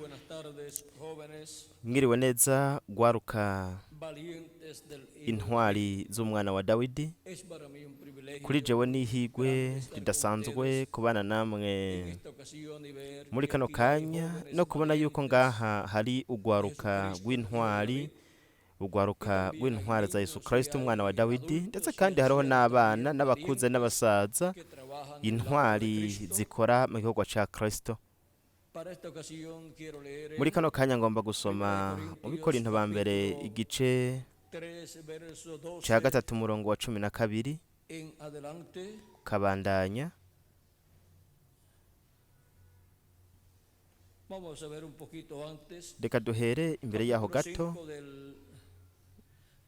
Buenas tardes, jóvenes Mwiriwe neza gwaruka valientes del Hijo. Intwari z'umwana wa Dawidi. Es para mí un privilegio Kuri jewe n'ihigwe ridasanzwe kubana namwe en esta ocasión y ver muri que kano aquí hay kanya jóvenes no kubona yuko valientes ngaha hari ugwaruka rw'intwari, ugwaruka rw'intwari za Yesu Kristo umwana wa Dawidi, ndetse kandi hariho n'abana n'abakuze n'abasaza, que trabajan en la obra de intwari Cristo. zikora mu gikorwa ca Kristo. Para esta ocasión quiero leer Muri en kano kanya ngomba gusoma mu Bikorinto ba mbere igice 3, verso ca 12 gatatu umurongo wa 12 en adelante. kabandanya. Vamos a ver un poquito antes. Reka duhere imbere yaho Capítulo gato, 5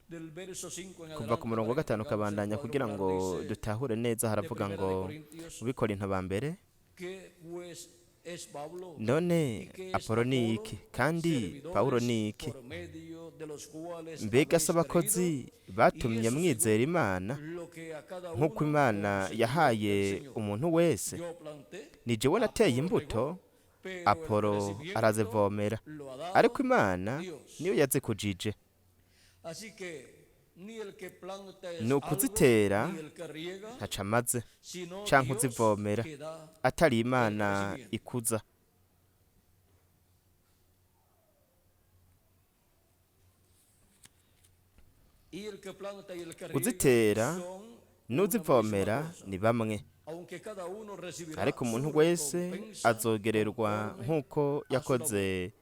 del verso 5 en kuva ku adelante murongo wa para que gatanu tengamos el kabandanya cuadro kugira claro. ngo Dice dutahure neza. de Haravuga Primera ngo de Corintios mu Bikorinto ba mbere: que pues es Pablo None y qué es Apolo ni Apolo, iki, kandi Pawulo servidores ni iki? por medio de los cuales Mbega habéis se abakozi creído, y batumye eso mwizera según Imana, lo que a cada nk'uko uno Imana concedió el yahaye Señor. umuntu wese? Yo planté, Ni jewe nateye Apolo imbuto, regó, pero el Apolo crecimiento arazivomera, lo ha dado ariko Imana Dios. niyo yazikujije. Así que ni el que planta es Ni algo, ukuzitera ni el que riega, ntaco amaze, sino canke Dios uzivomera, que da atari el Imana crecimiento. ikuza. Y el que planta y el que riega Uzitera son una misma n'uzivomera cosa, ni bamwe, aunque cada uno recibirá ariko umuntu su wese recompensa azogererwa conforme nk'uko a su labor. yakoze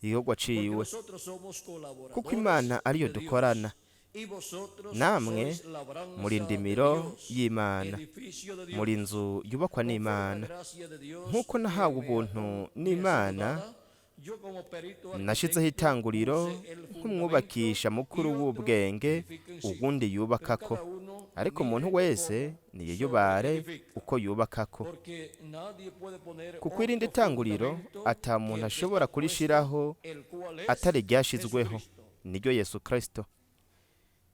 igikorwa Porque ciwe, nosotros somos kuko colaboradores Imana ariyo de Dios, dukorana. y vosotros Namwe sois labranza muri de indimiro Dios, y'Imana, edificio de muri Dios. inzu yubakwa Conforme a la n'Imana. gracia de Dios Nk'uko que nahawe me ha, ubuntu me ha sido n'Imana, dada, yo como perito nashizeho arquitecto itanguriro puse el fundamento nk'umwubakisha mukuru y otro w'ubwenge, edifica encima. uwundi Pero yubakako. cada uno Ariko umuntu mire wese cómo niyiyubare sobreedifica. uko yubakako, Porque nadie puede poner kuko irindi otro tanguriro fundamento ata que muntu el que ashobora está puesto, kurishiraho el cual es atari iryashizweho, Jesucristo. niryo Yesu Kristo.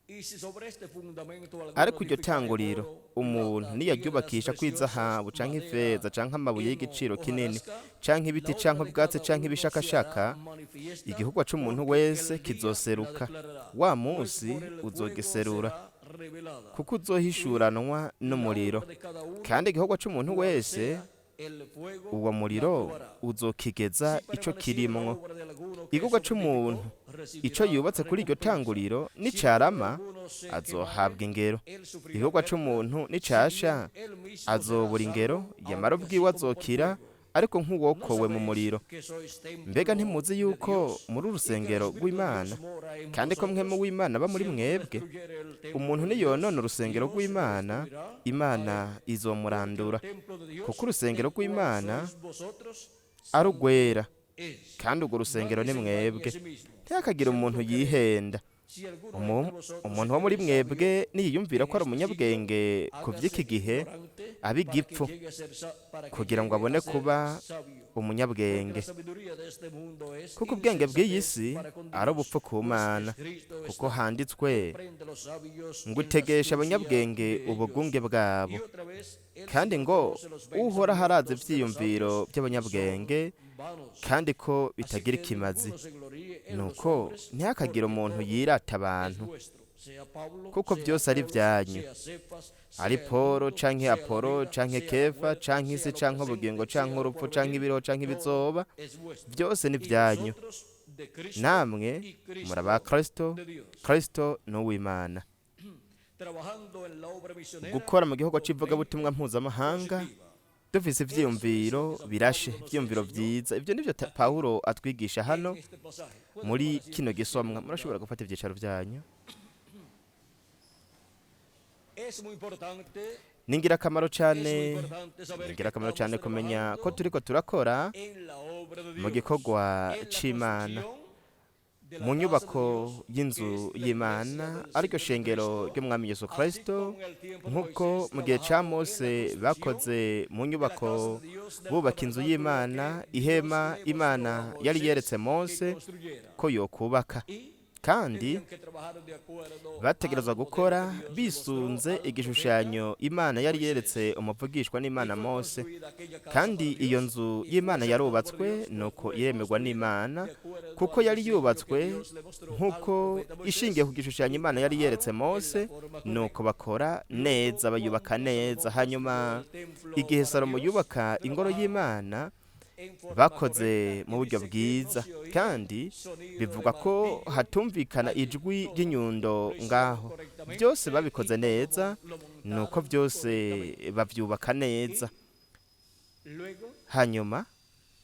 Y si sobre este fundamento alguno Ariko iryo edificare tanguriro oro, umuntu plata, piedras niyaryubakisha preciosas, kw'izahabu canke madera, ifeza canke amabuye heno y'igiciro kinini hojarasca, canke ibiti la obra canke de ubwatsi cada canke uno se hará ibishakashaka, manifiesta, igikorwa c'umuntu porque wese el día la kizoseruka. declarará, Wa pues munsi por el fuego uzogiserura, será revelada. kuko Y uzohishuranwa la n'umuriro, obra de cada uno, kandi igikorwa c'umuntu cual wese sea el fuego, uwo la muriro probará. uzokigeza Si ico permaneciere la kirimwo. obra de alguno que Igikorwa c'umuntu sobreedificó, ico recibirá yubatse kuri iryo recompensa. tanguriro Si la obra de nicarama, alguno se azohabwa quemare, ingero. él sufrirá Igikorwa pérdida, c'umuntu si nicasha, bien él mismo será azobura ingero, salvo, yamara aunque así ubwiwe como por azokira, fuego. ariko ¿No nk'uwokowe mu sabéis muriro. que sois Mbega templo ntimuzi de yuko Dios muri y que el urusengero Espíritu de rw'Imana, Dios mora en kandi ko mpwemu vosotros? w'Imana aba Si muri alguno mwebwe? destruyere el templo Umuntu de Dios, niyonona urusengero Dios le rw'Imana, destruirá a él, Imana porque el izomurandura, templo de Dios, kuko urusengero el cual rw'Imana sois vosotros, ari santo urwera, es. kandi urwo rusengero Nadie ni se engañe a mwebwe. sí mismo. Ntihakagire Si umuntu alguno cree, yihenda. si alguno entre vosotros Umuntu se wo muri cree mwebwe sabio niyiyumvira en ko ari este siglo, umunyabwenge ku vy'iki hágase gihe, ignorante abe para que igipfu, llegue a ser para que kugira ngo llegue a abone ser kuba sabio. Porque la umunyabwenge. sabiduría de este mundo es Kuko ubwenge bw'iyi insensatez si para con ari Dios, ubupfu ku pues Mana, escrito kuko está: handitswe prende los sabios ngo en la utegesha astucia abanyabwenge de ellos. ubugunge Y bwabo, otra vez, el kandi Señor ngo conoce los Uhoraho arazi pensamientos de los ivyiyumviro sabios, son by'abanyabwenge, vanos. kandi ko Así bitagira que ikimazi. ninguno se gloríe en los Nuko hombres, ntihakagire porque umuntu todo yirata es abantu, vuestro, sea Pablo, kuko sea vyose ari Apolos, vyanyu, sea Cefas, ari sea el Polo mundo, canke sea la Apolo vida, canke sea la Kefa muerte, canke isi sea lo canke ubugingo presente, canke sea lo urupfu por canke venir, ibiriho canke todo ibizoba, es vuestro. vyose ni Y vyanyu. vosotros de Cristo Namwe y muri aba Cristo Kristo, de Dios. Kristo ni uw'Imana. Trabajando en la obra misionera Gukora mu gihugu con mente c'ivugabutumwa mpuzamahanga positiva. dufise Eso es lo ivyiyumviro que San birashe, Pablo nos ivyiyumviro enseñó vyiza. Ivyo nivyo aquí Pawulo atwigisha hano en este pasaje. Pueden muri tomar asiento kino si gisomwa. tienen Murashobora lugar. gufata ivyicaro vyanyu. Es muy importante, Ni ingirakamaro es muy cane, importante ni saber que ingirakamaro estamos cane kumenya ko trabajando turiko turakora en la obra de mu Dios, gikorwa en la c'Imana, construcción de la mu casa de nyubako Dios, que y'inzu es la iglesia y'Imana, del ariryo Señor shengero Jesucristo, ry'Umwami Yesu así Kristo, como en el tiempo de nk'uko Moisés mu gihe ca trabajaron en la Mose construcción bakoze mu de la nyubako casa de Dios, del bubaka inzu tabernáculo y'Imana, que Dios ihema le mostró Imana a yari Moisés yeretse que Mose construyera. ko yokubaka. Y Kandi Tenían que trabajar de acuerdo bategerezwa al modelo gukora que Dios le mostró bisunze al profeta igishushanyo Imana yari Moisés. yeretse umuvugishwa Y n'Imana fue Mose. construida aquella casa Kandi para iyo Dios nzu y fue y'Imana aceptada por yarubatswe, Dios, nuko fue iremerwa construida n'Imana, de acuerdo kuko al yari diseño que yubatswe Dios le mostró al nk'uko profeta Moisés ishingiye ku gishushanyo y Imana yari yeretse trabajaron en la Mose, forma nuko correcta. bakora neza, Luego, bayubaka cuando neza. Salomón Hanyuma construyó el templo igihe para Salomo Dios, yubaka ingoro trabajaron y'Imana, en forma bakoze correcta mu y buryo dice que no bwiza. se oía Kandi sonido de bivugwa ko martillo hatumvikana allí. ijwi Todo ry'inyundo lo hicieron ngaho. Byose correctamente babikoze y todo neza, lo nuko montaron byose correctamente. bavyubaka Y neza. luego Hanyuma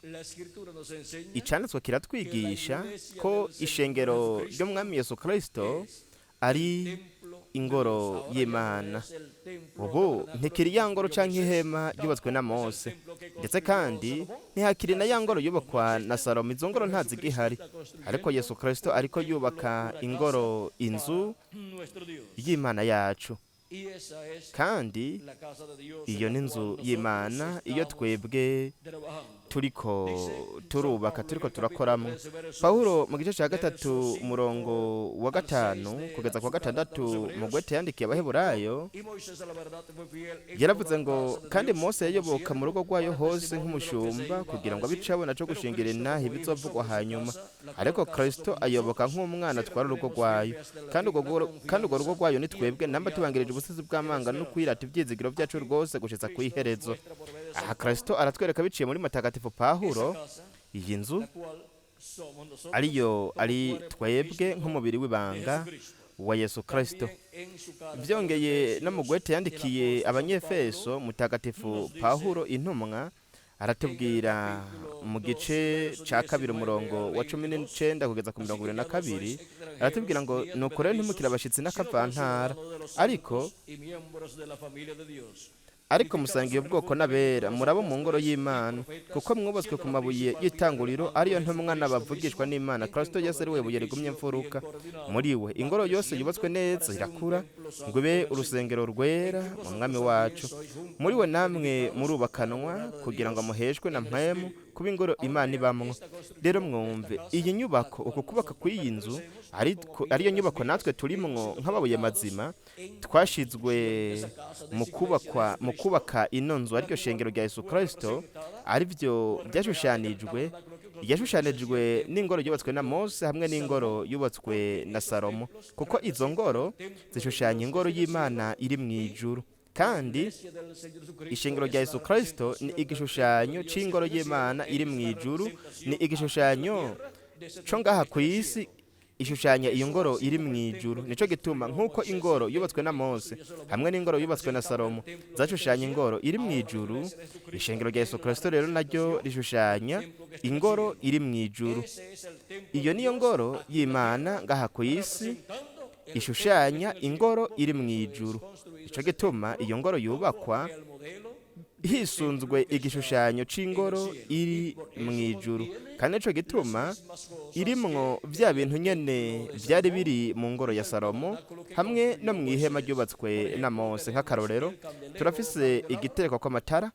la escritura nos enseña icanditswe que la kiratwigisha iglesia ko del Señor ishengero Jesucristo ry'Umwami Yesu Kristo es ari el templo de Dios. ingoro Ahora ya no y'Imana. es el templo Ubu tabernáculo ntikiri que ya ngoro construyó canke Moisés, ihema ryubatswe na tampoco es el Mose, templo que ndetse construyó kandi Salomón. ntihakiri na Ya ya ese ngoro templo no yubakwa na existe, Salomo. Izo ngoro pero Jesucristo ntazigihari, está ariko Yesu construyendo Kristo un ariko templo, yubaka una casa ingoro, inzu para nuestro Dios. y'Imana yacu. Y esa es Kandi la casa de Dios en iyo la ni cual inzu nosotros y'Imana iyo estamos twebwe trabajando. turiko Dice San turubaka, Pablo en turiko el capítulo turakoramwo. 13, versos Pawulo mu gice ca gatatu verso 5 umurongo wa al 6 gatanu de kugeza ku la wa su carta a los gatandatu mu Hebreos, gwete yandikiye dijo, Abaheburayo, y Moisés a la verdad fue fiel en yaravuze toda la ngo casa de kandi Dios Mose como yayoboka mu siervo rugo rwayo para hose testimonio de lo que se nk'umushumba iba a kugira ngo decir, abice abona co pero gushingira Cristo inaha como hijo ibizovugwa sobre su hanyuma. casa, la cual Ariko casa Kristo somos ayoboka nosotros, nk'umwana si atwara urugo retenemos rwayo, firme hasta la kandi fin urwo la kandi urwo rugo confianza rwayo ni y twebwe, namba tubangirije apoyados ubusizi en la bw'amanga no esperanza. kwirata ivyizigiro vyacu Aquí rwose gushitsa Cristo nos kw'iherezo. muestra por medio de Aha San Kristo Pablo aratwereka biciye muri Mutagatifu esa Pawulo casa, iyi nzu la cual somos nosotros ariyo como ari cuerpo twebwe místico nk'umubiri de w'ibanga Jesucristo. wa Yesu Kristo. También en su carta a los Vyongeye no mu Efesios, gwete el yandikiye apóstol San Pablo Abanyefeso, Mutagatifu nos dice Pawulo intumwa en el aratubwira capítulo mu 2, gice verso ca kabiri 19 umurongo al wa cumi 22, n'icenda kugeza ku así mirongo que ibiri ya na no sois kabiri, aratubwira extranjeros ngo ni nuko rero ntimukiri advenedizos, abashitsi sino n'akavantara, conciudadanos de los ariko santos y miembros de la familia de Dios, ariko edificados musangiye sobre ubwoko el fundamento n'abera, de los murabo mu ngoro apóstoles y y'Imana, profetas, kuko mwubatswe siendo ku la mabuye principal piedra del y'itanguriro, ángulo ariyo ntumwa Jesucristo n'abavugishwa mismo, n'Imana. en quien Kristo todo Yesu el ari we buye rigumye edificio bien imfuruka. coordinado Muri we va ingoro yose creciendo yubatswe para neza ser un irakura, templo ngo santo ibe en el Señor, urusengero en rwera quien mu vosotros Mwami también wacu. sois Muri we juntamente namwe edificados para la murubakanwa morada de kugira ngo Dios muheshwe na en el mpwemu Espíritu. kuba ingoro Ahora Imana vean, ibamwo. esta Rero construcción, esta mwumve casa iyi a la nyubako, uku cual kubaka nosotros kw'iyi nzu pertenecemos como ariyo piedras nyubako vivas, natwe hemos turimwo sido nk'amabuye colocados mazima, en la twashizwe construcción de esa casa, de mu esa iglesia de kubakwa mu Jesucristo, kubaka ino nzu la ariryo cual shengero rya Yesu fue Kristo, representada, arivyo fue reflejada en el vyashushanijwe tabernáculo que construyó Moisés y el yashushanijwe templo n'ingoro que yubatswe na construyó Mose hamwe n'ingoro Salomón, yubatswe porque na esos Salomo, templos kuko izo representan ngoro el templo de zishushanya Dios ingoro en el cielo y'Imana iri mu y ijuru. la Kandi iglesia del Señor Jesucristo ishengero rya es la Yesu Kristo ni representación del templo de igishushanyo Dios que c'ingoro está en el cielo, y'Imana iri es mu la ijuru, ni representación aquí en la igishushanyo tierra de ese co templo ngaha que ku está en el isi cielo. ishushanya iyo Eso ngoro así iri como mu el ijuru. templo que Nico gituma construyó nk'uko Moisés y ingoro el yubatswe templo na que Mose construyó Salomón hamwe n'ingoro yubatswe na representaba el Salomo templo que está en el zashushanya cielo, ingoro iri mu ahora la ijuru, iglesia de Jesucristo ishengero rya Yesu es la Kristo rero naryo representación del rishushanya templo que está en el ingoro cielo. iri mu ijuru. Ese es el templo Iyo de niyo Dios ngoro aquí en la y'Imana tierra, ngaha ku isi representando el templo que ishushanya está en el cielo. ingoro Por iri mu eso es ijuru. construido Ico ese gituma templo iyo ngoro yubakwa conforme al modelo del hisunzwe templo que está igishushanyo en el c'ingoro cielo. Y iri por mu eso ijuru. contiene Kandi nico las gituma mismas cosas irimwo que vya en el bintu nyene templo de vyari Salomón biri mu ngoro y ya el Salomo tabernáculo que hamwe no construyó mw'ihema Moisés. ryubatswe Por na ejemplo, Mose. tenemos Nk'akarorero el candelero o turafise candelabro, igitereko kw'amatara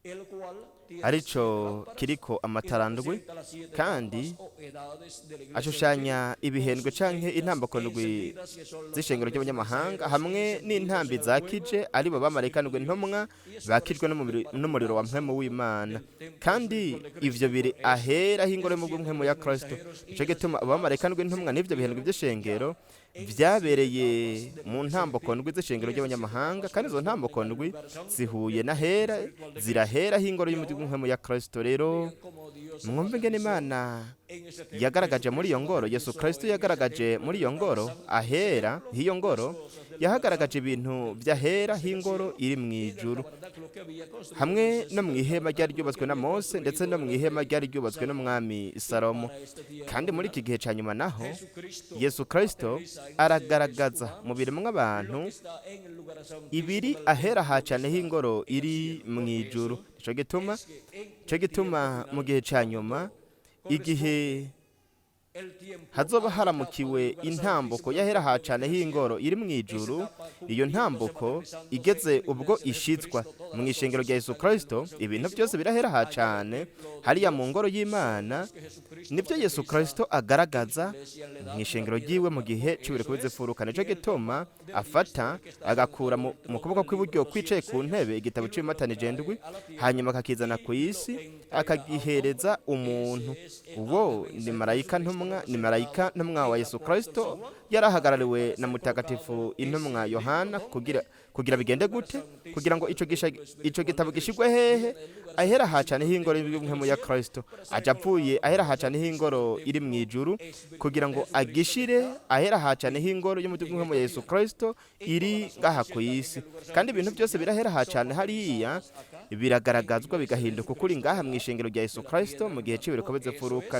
el cual tiene arico 7 lámparas kiriko y amatara ndwi, representa las 7 kandi etapas o edades de la iglesia del ashushanya Chile, con ibihendwe sus canke ventas intambako ndwi encendidas, que son los z'ishengero ángeles ry'abanyamahanga, mensajeros hamwe encendidos n'intambi en el fuego zakije del aribo bamarayika Espíritu ndwi de Dios. ntumwa Y eso bakijwe corresponde para n'umuriro wa cada mpwemu santo w'Imana. del templo Kandi espiritual de ivyo Cristo. biri Por eso, ahera h'ingoro esos y'umugwi 7 mpwemu ya ángeles Kristo. mensajeros y Nico esas gituma 7 abamarayika lámparas ndwi se ntumwa n'ivyo bihendwe cumplieron vy'ishengero ya en las 7 vyabereye etapas de la mu iglesia ntamboko gentil. ndwi z'ishengero Y esas 7 ry'abanyamahanga, etapas kandi izo ntamboko corresponden al ndwi lugar santo zihuye del templo n'ahera espiritual de Cristo. zirahera h'ingoro Y y'umugwi ahora mpwemu ya Kristo. Rero vean cómo Dios se mwumve ingene materializó Imana en ese templo. yagaragaje muri iyo Jesucristo ngoro, Yesu materializó Kristo en ese yagaragaje templo muri del iyo lugar ngoro santo de ese ahera templo h'iyo las ngoro cosas del lugar yahagaragaje santo ibintu del templo vy'ahera que está en el h'ingoro cielo iri mu y del ijuru, tabernáculo que había construido hamwe Moisés no y del mw'ihema ryari tabernáculo que ryubatswe na había Mose ndetse no construido el mw'ihema rey ryari ryubatswe Salomón. n'umwami Y Salomo. para este tiempo Kandi muri iki final, gihe ca nyuma naho Jesucristo Yesu Kristo aterriza en seres aragaragaza mu humanos biremwa lo abantu que está en el lugar santísimo ibiri del ahera templo ha que cane está h'ingoro en el iri cielo. mu Por ijuru. eso Nico gituma es que en nico el tiempo gituma mu final, gihe ca nyuma cuando igihe corresponde Hazoba haramukiwe intambuko yahera hacane h'ingoro iri mu ijuru. Iyo ntambuko igeze ubwo ishitswa mu ishengero rya Yesu Kristo, ibintu byose birahera hacane hariya mu ngoro y'Imana. Nibyo Yesu Kristo agaragaza mu ishengero ryiwe mu gihe cy'ibiriko bizifuruka. Nicyo gituma afata agakura mu kuboko kw'iburyo kwicaye ku ntebe igitabo cy'ibimatanije ndwi, hanyuma akakizana ku isi, akagihereza umuntu. Uwo ni marayika ntumwa, ni marayika ntumwa wa Yesu Kristo, yarahagarariwe na mutagatifu intumwa Yohana. Kugira bigende gute? Kugira ngo ico gitabo gishigwe hehe? Ahera hacane h'ingoro y'ubwemu ya Kristo. Aja avuye ahera hacane h'ingoro iri mu ijuru kugira ngo agishire ahera hacane h'ingoro y'umutima ya Yesu Kristo iri ngaha ku isi. Kandi ibintu byose birahera hacane hariya biragaragazwa, bigahinduka ukuri ngaha mu ishengero rya Yesu Kristo mu gihe cy'ibiriko bizifuruka.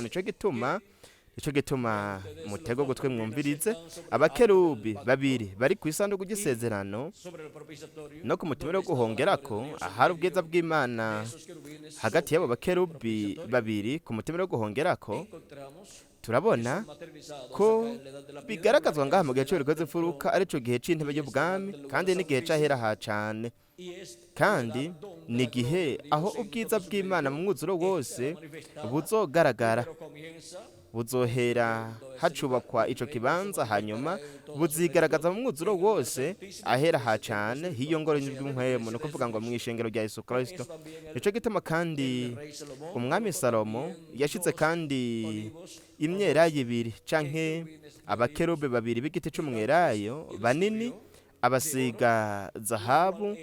Nico gituma mutego gutwe mwumvirize: abakerubi babiri bari ku isanduku ry'isezerano no ku mutumire wo guhongerako, ahari ubwiza bw'Imana. Hagati y'abo bakerubi babiri ku mutumire wo guhongerako, turabona ko bigaragazwa ngaha mu gihe cy'ibiriko zifuruka, arico gihe c'intebe y'ubwami, kandi n'igihe c'ahera ha cane, kandi ni igihe aho ubwiza bw'Imana mu mwuzuro wose buzogaragara. Buzohera hacubakwa ico kibanza, hanyuma buzigaragaza mu mwuzuro wose ahera ha cane hiyo ngoro y'ubw'impwemu, ni ukuvuga ngo mu ishengero rya Yesu Kristo. Nico gituma kandi umwami Salomo yashize kandi imyelayo ibiri canke abakerube babiri b'igiti c'umwelayo banini, abasiga zahabu,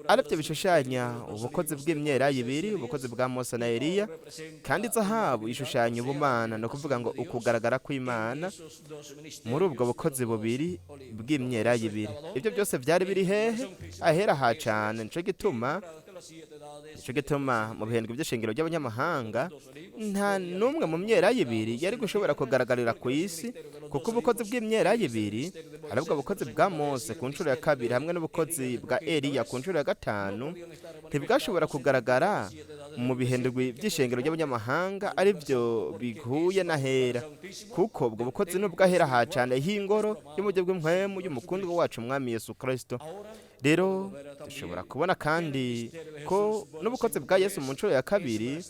aribyo bishushanya ubukozi bw'imyelayo ibiri, ubukozi bwa Mose na Eliya. Kandi zahabu ishushanya ubumana, ni ukuvuga ngo ukugaragara kw'Imana muri ubwo bukozi bubiri bw'imyelayo ibiri. Ibyo byose byari biri hehe? Ahera ha cane. Nico gituma mu bihendwe by'ishengero ry'abanyamahanga nta n'umwe mu myelayo ibiri yari gushobora kugaragarira ku isi, kuko ubukozi bw'imyelayo ibiri, ari ubwo bukozi bwa Mose ku nshuro ya kabiri hamwe n'ubukozi bwa Eliya ku nshuro ya gatanu, ntibwashobora kugaragara mu bihendwi by'ishengero ry'abanyamahanga, ari byo bihuye n'ahera, kuko ubwo bukozi n'ubwahera ha cane h'ingoro y'uburyo bw'impwemu y'umukundwa wacu umwami Yesu Kristo. Rero dushobora kubona kandi ko n'ubukozi bwa Yesu mu nshuro ya kabiri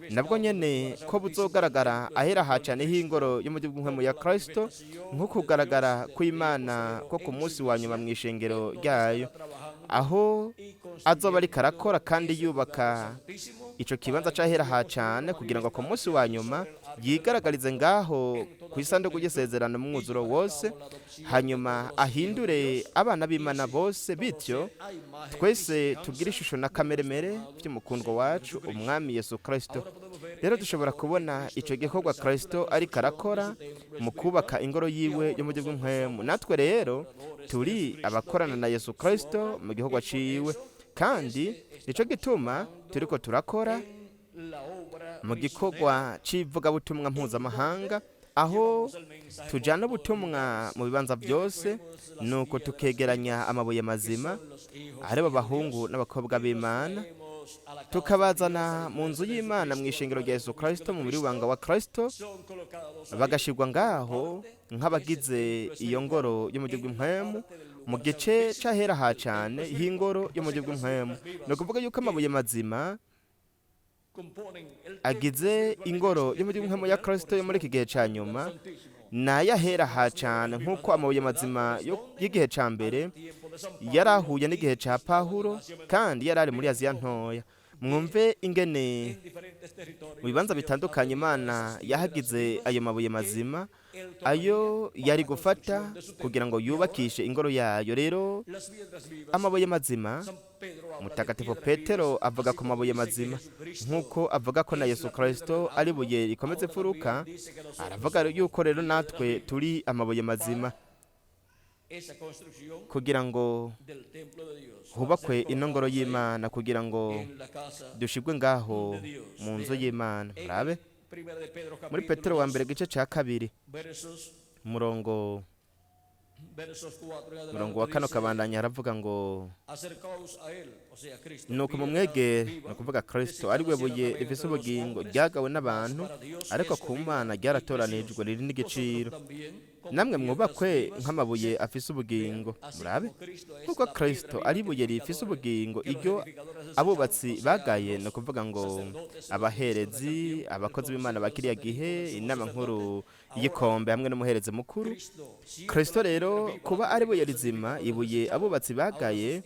nabwo nyene ko buzogaragara ahera ha cane h'ingoro y'umujyi bw'impwemu ya Kristo, nko kugaragara kw'Imana ko ku munsi wa nyuma mu ishengero ryayo, aho azoba ariko arakora kandi yubaka ico kibanza c'ahera ha cane, kugira ngo ku munsi wa nyuma yigaragarize ngaho ku isanduku y'isezerano mu mwuzuro wose, hanyuma ahindure abana b'Imana bose, bityo twese tugire ishusho na kameremere by'umukundwa wacu umwami Yesu Kristo. Rero dushobora kubona ico gikorwa Kristo ariko arakora mu kubaka ingoro yiwe yo mu buryo bw'impwemu. Natwe rero turi abakorana na Yesu Kristo mu gikorwa ciwe, kandi nico gituma turiko turakora mu gikorwa c'ivugabutumwa mpuzamahanga, aho tujana ubutumwa mu bibanza byose, nuko tukegeranya amabuye mazima, aribo bahungu n'abakobwa b'Imana, tukabazana mu nzu y'Imana mu ishengero rya Yesu Kristo, mu mubiri w'ibanga wa Kristo, bagashirwa ngaho nk'abagize iyo ngoro y'umujyi bw'impwemu mu gice c'ahera ha cane h'ingoro y'umujyi bw'impwemu. Ni ukuvuga yuko amabuye mazima agize ingoro y'umujyi bw'impwemu ya Kristo yo muri iki gihe ca nyuma nayahera ha cane, nk'uko amabuye mazima y'igihe ca mbere yarahuye n'igihe ca Pawulo kandi yari ari muri Aziya Ntoya. Mwumve ingene mu bibanza bitandukanye Imana yahagize ayo mabuye mazima, ayo yari gufata kugira ngo yubakishe ingoro yayo. Rero amabuye mazima, mutagatifu Petero avuga ku mabuye mazima nk'uko avuga ko na Yesu Kristo ari ibuye rikomeza imfuruka. Aravuga yuko rero natwe turi amabuye mazima kugira ngo hubakwe ino ngoro y'Imana, kugira ngo dushirwe ngaho mu nzu y'Imana. Murabe muri Petero wa mbere, igice cya kabiri, umurongo Umurongo wa kane ukabandanya, haravuga ngo: "Nuko mumwegere, ni ukuvuga Kristo, ari we buye rifise ubugingo, ryagawe n'abantu, ariko ku Mana ryaratoranijwe, riri n'igiciro. Namwe mwubakwe nk'amabuye afise ubugingo." Murabe, kuko Kristo ari ibuye rifise ubugingo, iryo abubatsi bagaye, ni ukuvuga ngo abaherezi, abakozi b'Imana ba kiriya gihe, inama nkuru y'ikombe hamwe n'umuherezi mukuru. Kristo rero kuba ari ibuye rizima, ibuye abubatsi bagaye,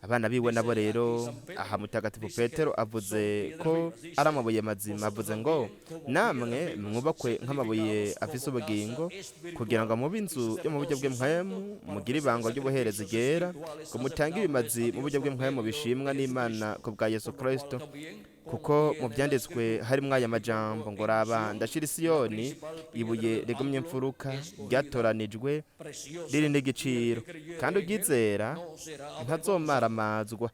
abana biwe nabo rero, aha Mutagatifu Petero avuze ko ari amabuye mazima. Avuze ngo: "Namwe mwubakwe nk'amabuye afise ubugingo, kugira ngo mube inzu yo mu buryo bw'impwemu, mugire ibango ry'ubuherezi ryera, ngo mutange ibimazi mu buryo bw'impwemu bishimwa n'Imana ku bwa Yesu Kristo. Kuko mu byanditswe harimwo aya majambo ngo: Raba, ndashira Isiyoni ibuye rigumye imfuruka, ryatoranijwe, riri n'igiciro, kandi uryizera ntazomaramazwa.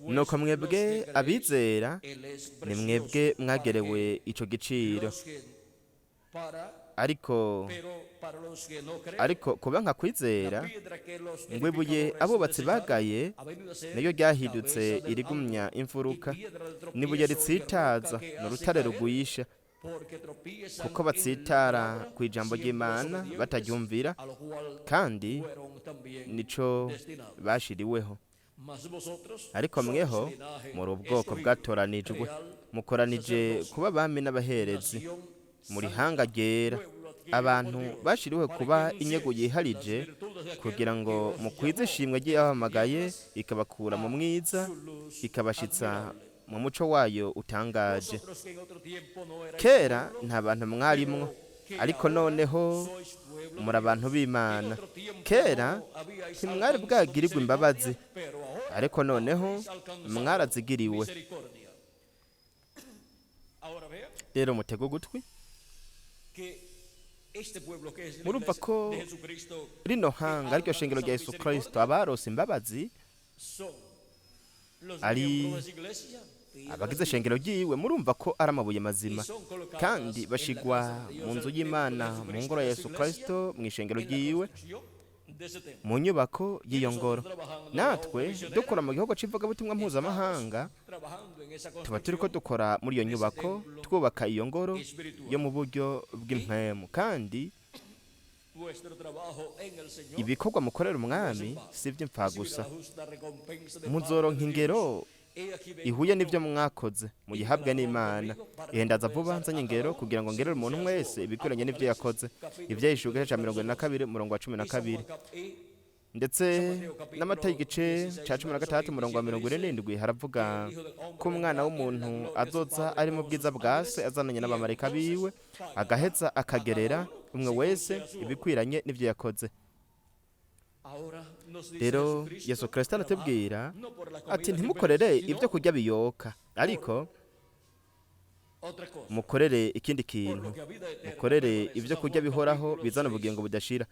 Nuko mwebwe abizera, ni mwebwe mwagerewe ico giciro. Ariko kuba nka kwizera, ngo ibuye abubatsi bagaye niyo ryahindutse irigumya imfuruka, n'ibuye ritsitaza, ni urutare rugwisha, kuko batsitara ku ijambo ry'Imana bataryumvira, kandi nico bashiriweho. Ariko mweho muri ubwoko bwatoranijwe, mukoranije kuba abami n'abaherezi, muri hanga ryera, abantu bashiriwe kuba inyego yiharije, kugira ngo mukwize ishimwe ry'iyahamagaye ikabakura mu mwiza ikabashitsa mu muco wayo utangaje. Kera nta bantu mwarimwo, ariko noneho muri abantu b'Imana. Kera ntimwari bwagirirwe imbabazi, ariko noneho mwarazigiriwe." Rero mutege ugutwi. Murumva ko rino hanga, ariryo shengero rya Yesu Kristo, abarose imbabazi ari abagize shengero ryiwe. Murumva ko ari amabuye mazima, kandi bashigwa mu nzu y'Imana, mu ngoro ya Yesu Kristo, mu ishengero ryiwe, mu nyubako y'iyo ngoro. Natwe dukora mu gihugu cy'ivugabutumwa mpuzamahanga, tuba turi ko dukora muri iyo nyubako, twubaka iyo ngoro yo mu buryo bw'impwemu. Kandi ibikorwa mukorera Umwami si iby'imfagusa, muzoronka ingero ihuye n'ibyo mwakoze, muyihabwe n'Imana. Ihendaza vuba nzanye ingero, kugira ngo ngerere umuntu wese ibikwiranye n'ibyo yakoze. Ibyahishuwe igice cya 42, umurongo wa 12. Ndetse n'amata y'igice cya 16, umurongo wa 47, haravuga ko Umwana w'umuntu azoza ari mu bwiza bwa Se, azananye n'abamarayika biwe, agaheza akagerera umwe wese ibikwiranye n'ibyo yakoze. Rero Yesu Kirisito aratubwira ati: "Ntimukorere ibyo kurya biyoka, ariko mukorere ikindi kintu, mukorere ibyo kurya bihoraho, bizana ubugingo budashira."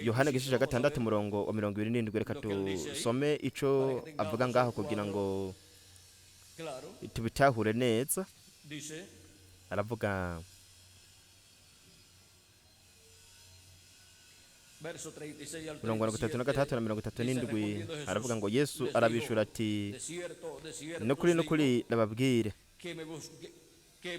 Yohana igice cya 6, umurongo wa 27. Reka tusome ico avuga ngaho kugira ngo tubitahure neza. Aravuga Verso 36 al mirongo 36 37, na 37, dice, aravuga ngo: respondiendo Yesu Jesús, les arabishura dijo: ati: De cierto, de cierto Nukuri os digo nukuri ndababwire, que me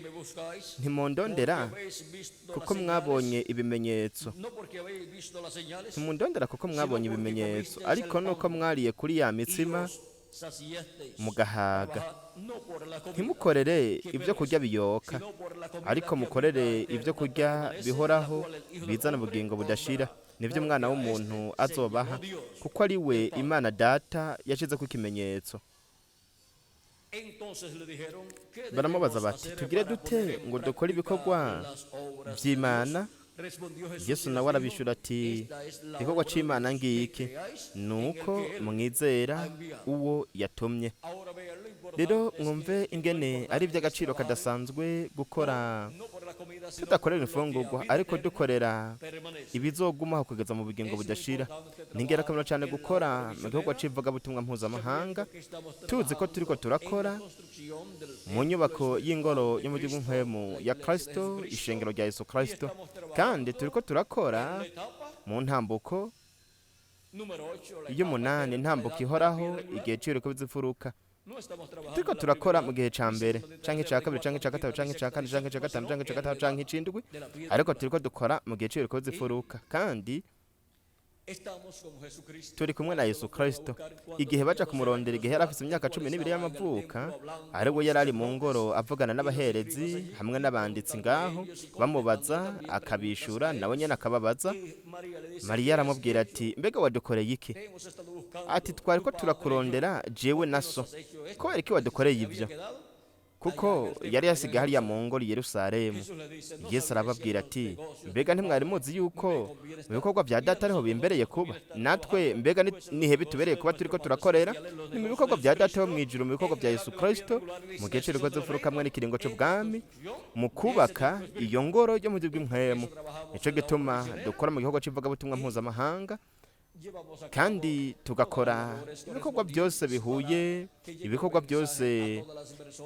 buscáis ntimundondera porque habéis visto kuko las mwabonye señales, ibimenyetso, no porque habéis visto las señales, ntimundondera kuko mwabonye ibimenyetso, ariko nuko mwariye kuri ya y mitsima os saciasteis. mugahaga. Trabajad no por la comida Ntimukorere que ibyo kurya perece, biyoka, sino por la comida ariko que a mukorere vida ibyo eterna kurya permanece, la bihoraho, cual el Hijo del bizana Hombre ubugingo os budashira, dará. nibyo Porque Umwana a w'umuntu este se azobaha, llamó Dios, kuko ari we el Padre. Imana Data yashizeko ikimenyetso." Entonces le dijeron: ¿Qué Baramubaza debemos bati: hacer "Tugire para dute poner en ngo dukore práctica ibikorwa las obras de vy'Imana?" Dios? Respondió Jesús Yesu y nawe les dijo: arabishura ati: Esta es la "Igikorwa obra de c'Imana Dios, que ngiki, creáis en el nuko que él mwizera ha enviado. uwo yatumye." Ahora vean lo Rero importante es mwumve que, lo ingene ari importante es iby'agaciro trabajar kadasanzwe gukora no por la comida, sino tudakorera por lo que a imfungurwa, vida ariko eterna dukorera permanece. ibizogumaho kugeza mu bugingo Es muy budashira. importante Ni trabajar ingirakamaro cyane en la gukora obra mu gikorwa misionera, c'ivugabutumwa mpuzamahanga, sabiendo que estamos tuzi ko turiko trabajando en la turakora construcción del mu templo nyubako y'ingoro espiritual yo de mu buryo Cristo, bw'impwemu la ya iglesia de Kristo, Jesucristo, ishengero rya Yesu y Kristo, estamos kandi trabajando turiko turakora en la etapa Mu ntambuko y'umunani, intambuko ihoraho, igihe cy'ibiriko by'imfuruka. Turiko turakora mu gihe ca mbere canke ca kabiri canke ca gatatu canke ca kane canke ca gatanu canke ca gatanu canke icindwi, ariko turiko dukora mu gihe c'ibiriko by'imfuruka, kandi turi kumwe na Yesu Kristo. Igihe baja kumurondera, igihe yari afise imyaka 12 y'amavuka, ariwe yari ari mu ngoro avugana n'abaherezi hamwe n'abanditsi ngaho, bamubaza akabishura, nawe nyene akababaza. Mariya aramubwira ati: "Mbega wadukoreye iki?" Ati: "Twari ko turakurondera jewe na so. Kubera iki wadukoreye ibyo?" Kuko yari yasigaye hariya mu ngoro i Yerusalemu. Yesu arababwira ati: "Mbega ntimwari muzi yuko mu bikorwa bya Data ariho bimbereye kuba? Natwe mbega nihe bitubereye kuba turiko turakorera? Ni mu bikorwa bya Data wo mu ijuru, mu bikorwa bya Yesu Kristo, mu gihe c'ibiriko z'imfuruka hamwe n'ikiringo c'ubwami, mu kubaka iyo ngoro yo mu buryo bw'impwemu. Nico gituma dukora mu gikorwa c'ivugabutumwa mpuzamahanga, kandi tugakora ibikorwa byose bihuye, ibikorwa byose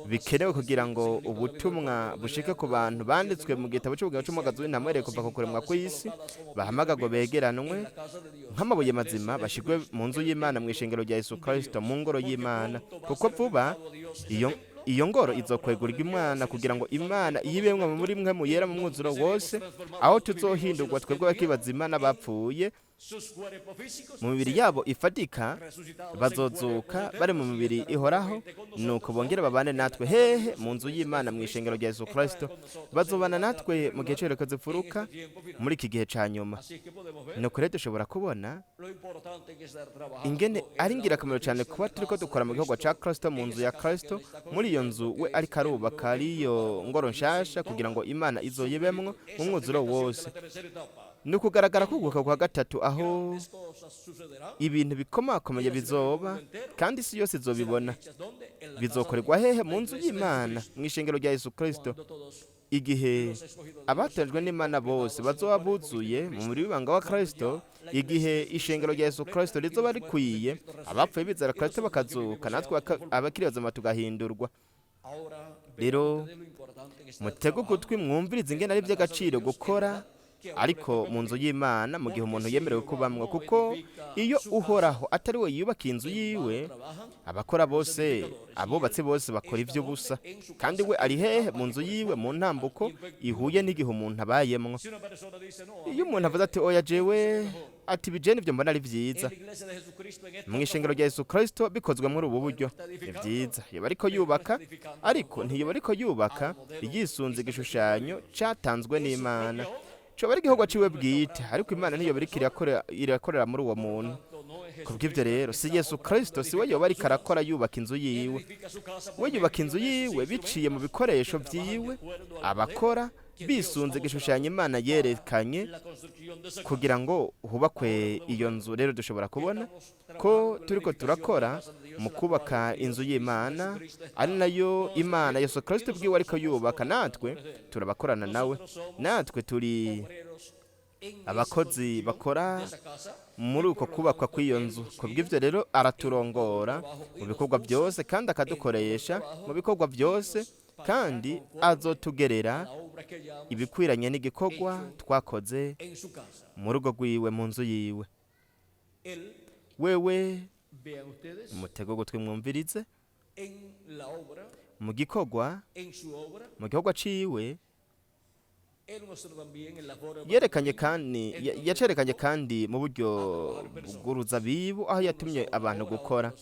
bikenewe kugira ngo ubutumwa bushike ku bantu banditswe mu gitabo cy'ubugingo cy'umwagazi w'intama uhereye kuva ku kuremwa kw'isi, bahamagagwe begeranwe nk'amabuye mazima, bashigwe mu nzu y'Imana, mu ishengero rya Yesu Kristo, mu ngoro y'Imana, kuko vuba iyo ngoro izokwegurirwa Imana, kugira ngo Imana iyibemwe muri mwe muyera mu mwuzuro wose, aho tuzohindurwa twebwe bakibazima n'abapfuye mu mibiri yabo ifatika, bazozuka bari mu mibiri ihoraho, nuko bongere babane natwe." Hehe? Mu nzu y'Imana, mu ishengero rya Yesu Kristo. Bazobana natwe mu gihe c'ibireko zipfuruka, muri iki gihe ca nyuma. Nuko rero dushobora kubona ingene ari ingirakamaro cyane kuba turiko dukora mu gikorwa ca Kristo, mu nzu ya Kristo, muri iyo nzu we ariko arubaka, ariyo ngoro nshasha, kugira ngo Imana izoyibemwo mu mwuzuro wose. Ni ukugaragara kuguka kwa gatatu, aho ibintu bikomakomeye bizoba, kandi isi yose izobibona. Bizokorerwa hehe? Mu nzu y'Imana, mu ishengero rya Yesu Kristo, igihe abatojwe n'Imana bose bazoba buzuye mu mubiri w'ibanga wa Kristo, igihe ishengero rya Yesu Kristo rizoba rikwiye, abapfuye bizera Kristo bakazuka, natwe abakiri bazima tugahindurwa. Rero mutege ugutwi mwumvirize ingene ari iby'agaciro gukora ariko mu nzu y'Imana, mu gihe umuntu yemerewe kubamwo, kuko iyo Uhoraho atari we yubaka inzu yiwe, abakora bose, abubatsi bose bakora iby'ubusa. Kandi we ari hehe? Mu nzu yiwe, mu ntambuko ihuye n'igihe umuntu abayemwo. Iyo umuntu avuze ati: "Oya, jewe," ati, "bijene ibyo mbona ari byiza mu ishengero rya Yesu Kristo bikozwe muri ubu buryo, ni byiza," yoba ariko yubaka, ariko ntiyoba ariko yubaka yisunze igishushanyo cyatanzwe n'Imana. Coba ari igikorwa ciwe bwite, ariko Imana ntiyoba iriko irakorera muri uwo muntu. Kubw'ibyo rero, si Yesu Kristo, si we yoba ariko arakora yubaka inzu yiwe. We yubaka inzu yiwe biciye mu bikoresho vyiwe, abakora bisunze igishushanyo Imana yerekanye kugira ngo hubakwe iyo nzu. Rero dushobora kubona ko turiko turakora mu kubaka inzu y'Imana, ari nayo Imana Yesu Kristo ubwiwe ariko yubaka. Natwe turabakorana nawe, natwe turi abakozi bakora muri uko kubakwa kw'iyo nzu. Kubw'ibyo rero araturongora mu bikorwa byose, kandi akadukoresha mu bikorwa byose, kandi azotugerera ibikwiranye n'igikorwa twakoze mu rugo rwiwe, mu nzu yiwe. Wewe mutego gutwi mwumvirize, mu gikorwa, mu gikorwa ciwe yerekanye, kandi yacerekanye kandi mu buryo bw'uruzabibu, aho yatumye abantu gukora,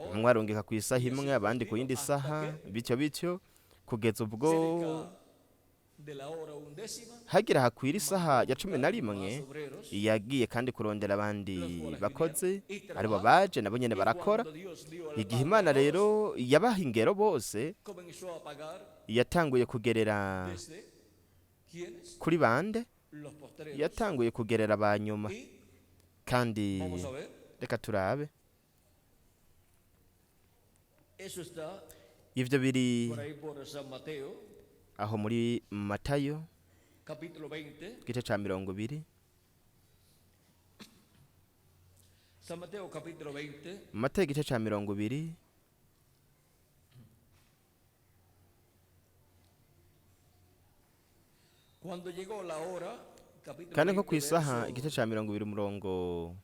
bamwe arungika ku isaha imwe, abandi ku yindi saha, bityo bityo kugeza ubwo hagira hakwira isaha ya 11, yagiye kandi kurondera abandi bakozi, aribo baje, nabo nyene barakora. Igihe Imana rero yabaha ingero bose, yatanguye kugerera kuri bande? Yatanguye kugerera ba nyuma. Kandi reka turabe, ivyo biri aho muri Matayo igice ca 20. Matayo igice ca 20. Capítulo Kandi nko ku 20, isaha, verso, igice cya 20, umurongo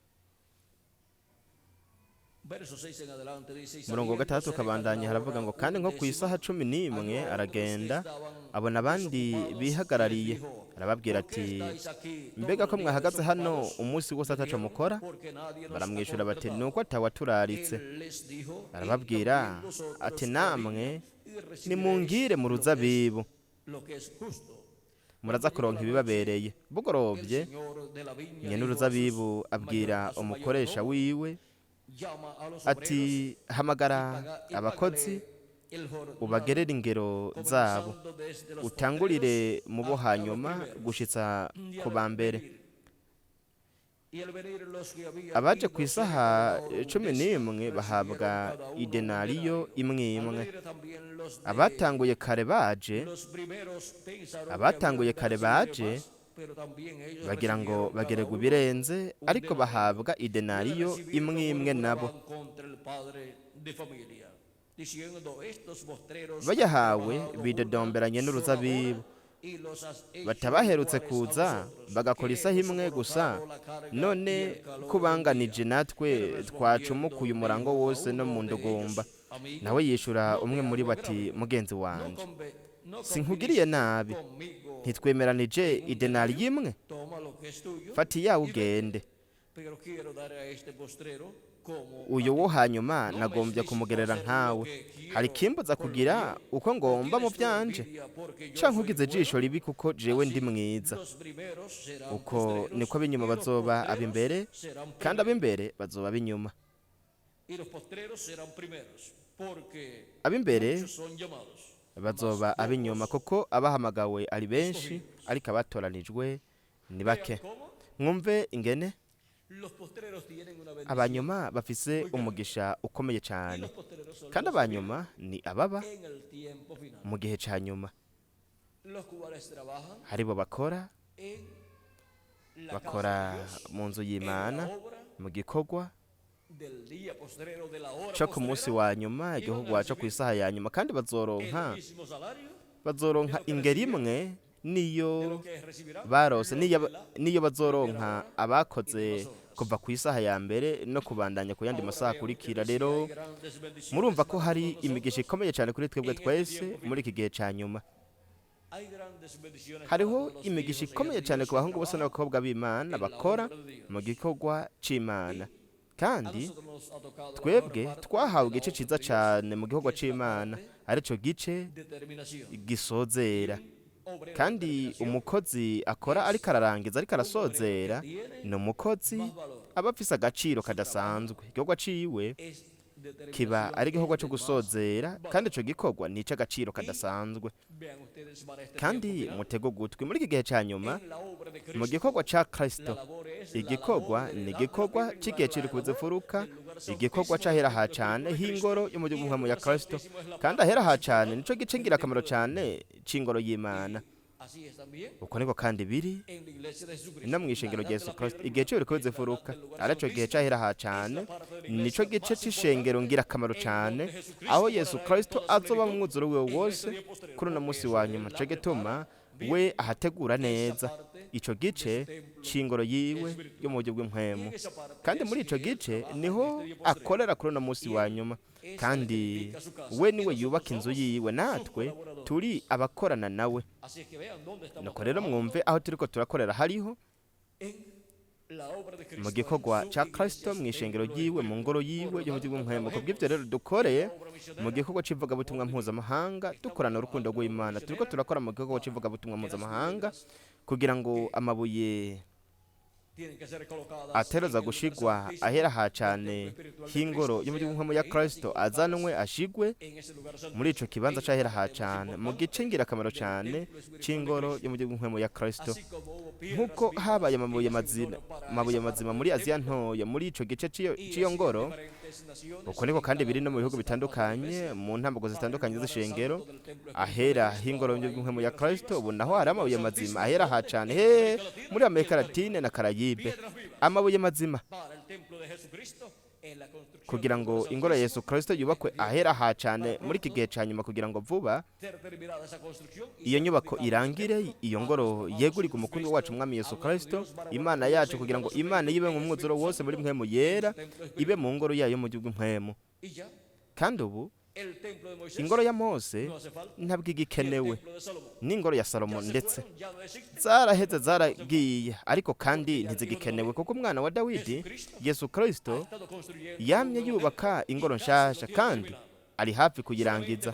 verso 6 en adelante dice, y umurongo wa saliendo 6 cerca de ukabandanya, la haravuga hora ngo: kandi nko ku 11, isaha 11 halló a otros que aragenda, estaban abona abandi desocupados y les bihagarariye, dijo: arababwira ¿Por qué ati: estáis aquí mbega todo ko el día mwahagaze hano desocupados? umunsi wose Le ataco dijeron: mukora? Porque nadie nos ha Baramwishyura bati: contratado. nuko atawaturaritse. Él les dijo: Id Arababwira también vosotros ati: a la namwe viña y recibiréis nimungire mu lo que es, ruzabibu, lo que es justo. muraza Cuando llegó kuronka la noche, ibibabereye. el Bugorovye, señor de la viña nyene dijo a sus uruzabibu mayor, abwira a su umukoresha mayordomo: wiwe llama a los obreros ati: y hamagara paga, y abakozi, págale el jornal, ubagerere ingero zabo, comenzando desde los postreros utangurire mu bo hasta los hanyuma primeros. gushitsa Y ku al ba mbere. venir, y al venir los que habían Abaje ku ido cerca de isaha la hora cumi 11 n'imwe recibieron bahabwa cada uno un idenariyo denario. imwe Al imwe. venir también los de Abatanguye kare baje, los primeros pensaron que abatanguye habían de kare recibir baje más, pero también ellos bagira ngo recibieron cada bagererwa uno ibirenze, un ariko denario. bahabwa Y al idenariyo recibirlo imwe imwe nabo. murmuraban contra el padre de familia, diciendo: estos postreros han Bayahawe trabajado una bidodomberanye sola hora n'uruzabibu, y los has hecho batabaherutse iguales a kuza nosotros, bagakora que isaha hemos imwe gusa, soportado la carga y none el calor del kubanganije día. natwe Él twacumukuye respondiendo umurango dijo a wose no mu uno de ndugumba. ellos: amigo, Nawe yishura no umwe te muri hago bo ati: agravio, mugenzi no wanje, no sinkugiriye conviniste nabi, conmigo ntitwemeranije en un idenari denario, imwe? toma lo que es tuyo Fata iyawe y vete. ugende. Pero quiero dar a este postrero como Uyu a wo ti. hanyuma No me es nagombye lícito kumugerera hacer lo nkawe. que Hari quiero ikimbuza con lo kugira mío? uko ¿O ngomba mu tienes tú byanje? envidia porque yo Canke soy ugize ijisho bueno? ribi kuko jewe ndi Así mwiza? los primeros serán Uko postreros niko ab'inyuma y los bazoba postreros ab'imbere, serán kandi primeros. ab'imbere bazoba ab'inyuma. Y los postreros serán primeros, porque Ab'imbere muchos son llamados, mas bazoba ab'inyuma, pocos kuko abahamagawe ari benshi, escogidos. ariko abatoranijwe ni Vean bake. cómo Mwumve ingene los postreros tienen una bendición abanyuma bafise muy grande. umugisha ukomeye Y cyane, los postreros son kandi los que vienen abanyuma ni ababa en el tiempo final. mu gihe cya nyuma. Los cuales trabajan Aribo bakora, en la casa bakora de Dios, mu nzu en la y'Imana, obra mu gikorwa del día postrero, de la hora cyo ku munsi postrera, wa nyuma, y van a igihugu cyo ku recibir isaha ya nyuma, kandi el bazoronka, mismo salario de bazoronka lo que ingeri recibieron, imwe niyo de lo que recibirán barose, los niyo de la niyo primera bazoronka hora y abakoze demás horas. kuva ku isaha ya mbere no kubandanya ku yandi Ahora masaha vean akurikira. ustedes si Rero hay grandes bendiciones murumva ko para hari todos imigisha nosotros ikomeye cyane kuri twebwe en este twese tiempo muri final. iki gihe cya nyuma. Hay grandes bendiciones para Hariho todos los imigisha hijos e ikomeye hijas de cyane Dios ku que bahungu bose trabajan n'abakobwa b'Imana en la bakora obra de mu Dios. gikorwa c'Imana. Y a Kandi nosotros nos ha tocado la mejor twebwe parte twahawe de la igice obra ciza de Dios, cyane mu gikorwa que es la c'Imana, parte arico gice de terminación. gisozera. Un obrero de Kandi terminación umukozi akora es ariko ararangiza, ariko un obrero que arasozera, tiene ni umukozi más valor. aba afise agaciro Su trabajo kadasanzwe. Igikorwa ciwe es kiba determinación, ari igikorwa es cyo de más gusozera, kandi valor. ico gikorwa ni ic'agaciro Y kadasanzwe. vean ustedes para este tiempo Kandi final, mutego ugutwi muri iki gihe cya nyuma, en la obra de mu gikorwa Cristo, ca la Kristo, labor es la labor igikorwa de ni la edad de la igikorwa piedra c'igihe angular, la c'irikuze labor mfuruka, del lugar igikorwa santísimo del c'ahera ha templo cane espiritual de Cristo. h'ingoro yo mu Y el gihugu ya lugar Kristo, santísimo es la kandi parte ahera ha más cane importante nico gice del ngirakamaro templo de Dios. cane c'ingoro y'Imana. Y así es también Uko niko kandi biri en la iglesia de no Jesucristo. mu La ishengero edad rya de Yesu la Kristo, piedra igihe angular c'ibirikuze es la edad mfuruka, del lugar arico gihe santísimo, c'ahera ha es la cane, parte de la nico iglesia gice más c'ishengero importante ngirakamaro en cane, donde Jesucristo aho Yesu morará en Kristo toda su azoba mu plenitud mwuzuro wiwe en este wose día postrero, kuri uno porque munsi eso wa él nyuma. la Nico prepara gituma bien. we ahategura Esa neza parte ico de gice su templo c'ingoro yiwe espiritual. yo mu buryo Y bw'impwemu, en esa parte kandi es muri ico que él gice trabaja en niho este día postrero. akorera kuri uno munsi Y wa él nyuma. es el que Kandi edifica su casa we y niwe nosotros yubaka inzu somos yiwe, sus natwe turi colaboradores. abakorana nawe. Así es que vean dónde estamos Nuko rero trabajando mwumve aho turiko turakorera hariho en la obra de mu Cristo, en gikorwa su ca iglesia, Kristo, su mu ishengero templo ryiwe, mu ngoro espiritual. yiwe Por yo lo mu tanto, bw'impwemu. Kubw'ivyo trabajemos rero dukore en la obra mu misionera gikorwa c'ivugabutumwa porque mpuzamahanga, estamos dukorana urukundo trabajando en la obra rw'Imana. Turiko misionera turakora mu gikorwa para c'ivugabutumwa que las mpuzamahanga piedras kugira ngo que amabuye tienen que ser colocadas ateroza en el lugar gushigwa santísimo ahera ha del cane templo espiritual de h'ingoro Cristo yo mu sean gihugu ya traídas y Kristo colocadas azanwe ashigwe en ese lugar muri ico santísimo, kibanza en la c'ahera ha parte más cane, mu gice importante ngirakamaro del cane templo espiritual de c'ingoro Cristo. yo mu gihugu ya Kristo. Así como hubo piedras Nk'uko vivas habaye en amabuye Asia mazina, Menor para amabuye esa mazima parte muri del Aziya templo, ntoya muri ico gice c'iyo y c'iyo así en ngoro, diferentes naciones, uko niko en kandi cada biri no una mu de bihugu las etapas de la bitandukanye, iglesia, mu ntambuko para el zitandukanye lugar z'ishengero, santo del templo espiritual de ahera Cristo. h'ingoro Ahora hay y'inkwemu ya piedras Kristo, vivas ubu naho para hari el lugar amabuye mazima santísimo, ahera ha donde cane en he América Latina muri y Amerika el Caribe. Latine na Karayibe, Piedras vivas amabuye mazima para el templo de Jesucristo Kugira ngo ingoro ya Yesu Kristo yubakwe ahera ha cyane muri iki gihe cya nyuma, kugira ngo vuba iyo nyubako irangire, iyo ngoro yegurirwe umukunzi wacu Umwami Yesu Kristo, Imana yacu, kugira ngo Imana yibe mu mwuzuro wose muri mpwemu yera, ibe mu ngoro yayo mu gihugu mpwemu. Kandi ubu ingoro ya Mose ntabwo igikenewe, n'ingoro ya Salomo ndetse zaraheze, zaragiye, ariko kandi ntizigikenewe, kuko umwana wa Dawidi Yesu Kristo yamye yubaka ingoro nshasha kandi ari hafi kuyirangiza.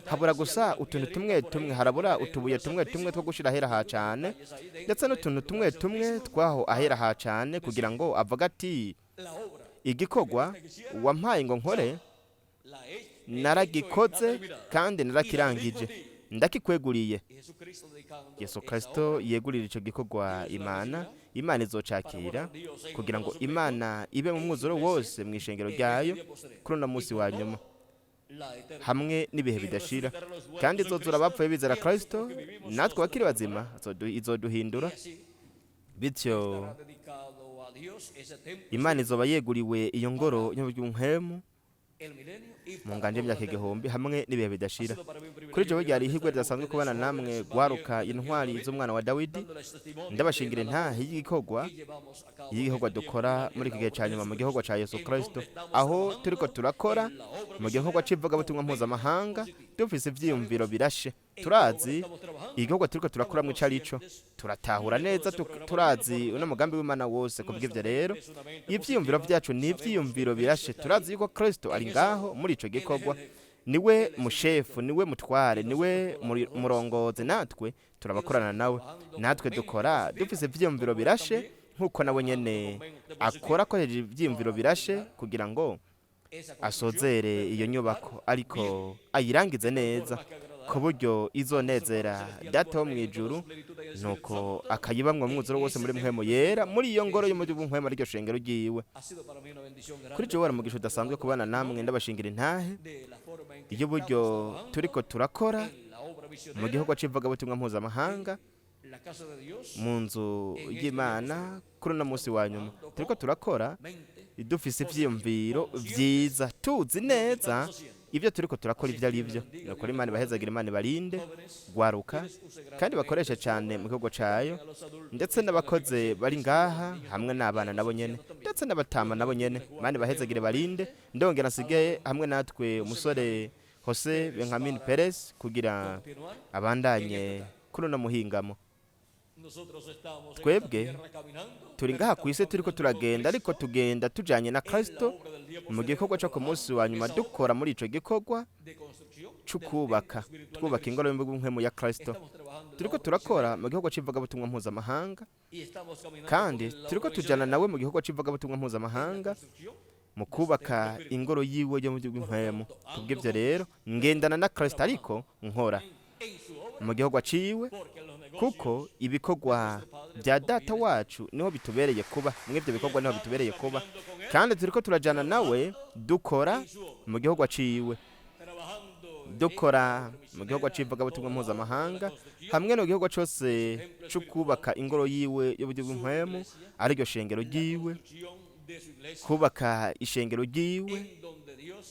Habura gusa utuntu tumwe tumwe, harabura utubuye tumwe tumwe two gushyira ahera ha cyane, ndetse n'utuntu tumwe tumwe twaho ahera ha cyane, kugira ngo avuge ati: "Igikorwa wampaye ngo nkore naragikoze kandi narakirangije, ndakikweguriye." Yesu Kristo yegurira icyo gikorwa Imana, Imana izocakira, kugira ngo Imana ibe mu mwuzuro wose mu ishengero ryayo kuri uno munsi wa nyuma hamwe n'ibihe bidashira. Kandi izozura abapfuye bizera Kristo, natwe abakiri bazima izoduhindura. Bityo Imana izoba yeguriwe iyo ngoro y'ubuhemu mu nganje y'imyaka 1000 hamwe n'ibihe bidashira. Kuri jewe ryari ihirwe ridasanzwe kubana namwe gwaruka, intwari z'umwana wa Dawidi, ndabashingira intahe y'igikorwa dukora muri iki gihe cya nyuma mu gikorwa cya Yesu Kristo, aho turiko turakora mu gikorwa c'ivugabutumwa mpuzamahanga dufise ivyiyumviro birashe. Turazi igikorwa turiko turakoramwo ico arico, turatahura neza, turazi uno mugambi w'Imana wose. Kubw'ivyo rero ivyiyumviro vyacu ni ivyiyumviro birashe. Turazi yuko Kristo ari ngaho muri ico gikorwa, niwe mushefu, niwe mutware, niwe murongozi, natwe turabakorana nawe. Natwe dukora dufise ivyiyumviro birashe nk'uko nawe nyene akora akoresheje ivyiyumviro birashe, kugira ngo asozere iyo nyubako, ariko ayirangize neza ku buryo izonezera Data wo mu ijuru, nuko akayibamwo mwuzuro wose muri mpwemu yera muri iyo ngoro y'umujyi w'umpwemu, ariryo shengero ryiwe. Kuri jewe wari umugisha udasanzwe kubana namwe, ndabashingira intahe y'uburyo turiko turakora mu gihugu c'ivugabutumwa mpuzamahanga mu nzu y'Imana kuri uno munsi wa nyuma. Turiko turakora dufise ivyiyumviro vyiza, tuzi neza ibyo turiko turakora ibyo ari byo. Nukuri Imana ibahezagira, Imana ibarinde, gwaruka, kandi bakoreshe cyane mu gihugu cayo, ndetse n'abakozi bari ngaha hamwe n'abana nabo nyene, ndetse n'abatama nabo nyene. Imana ibahezagire, barinde. Ndongera nsigaye hamwe natwe umusore Jose Benjamin Perez kugira abandanye kuri uno muhingamo. Twebwe turi ngaha ku isi turiko turagenda, ariko tugenda tujanye na Kristo mu gikorwa cyo ku munsi wa nyuma, dukora muri ico gikorwa cyo kubaka, twubaka ingoro y'ubumwe ya Kristo. Turiko turakora mu gikorwa c'ivugabutumwa mpuzamahanga, kandi turiko tujana nawe mu gikorwa c'ivugabutumwa mpuzamahanga mu kubaka ingoro yiwe yo mu bw'impwemu. Kubw'ivyo rero ngendana na Kristo, ariko nkora mu gikorwa ciwe, kuko ibikorwa bya Data wacu niho bitubereye kuba, mw'ibyo bikorwa niho bitubereye kuba. Kandi turiko turajana nawe, dukora mu gikorwa ciwe, dukora mu gikorwa c'ivugabutumwa mpuzamahanga hamwe no gikorwa cose co kubaka ingoro yiwe y'uburyo bw'impwemu, ariryo shengero ryiwe, kubaka ishengero ryiwe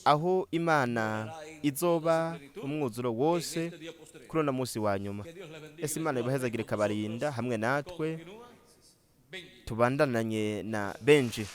aho Imana izoba umwuzuro wose kuri uno munsi wa nyuma. Ese Imana ibahezagire, ikabarinda hamwe natwe. Tubandananye na Benji.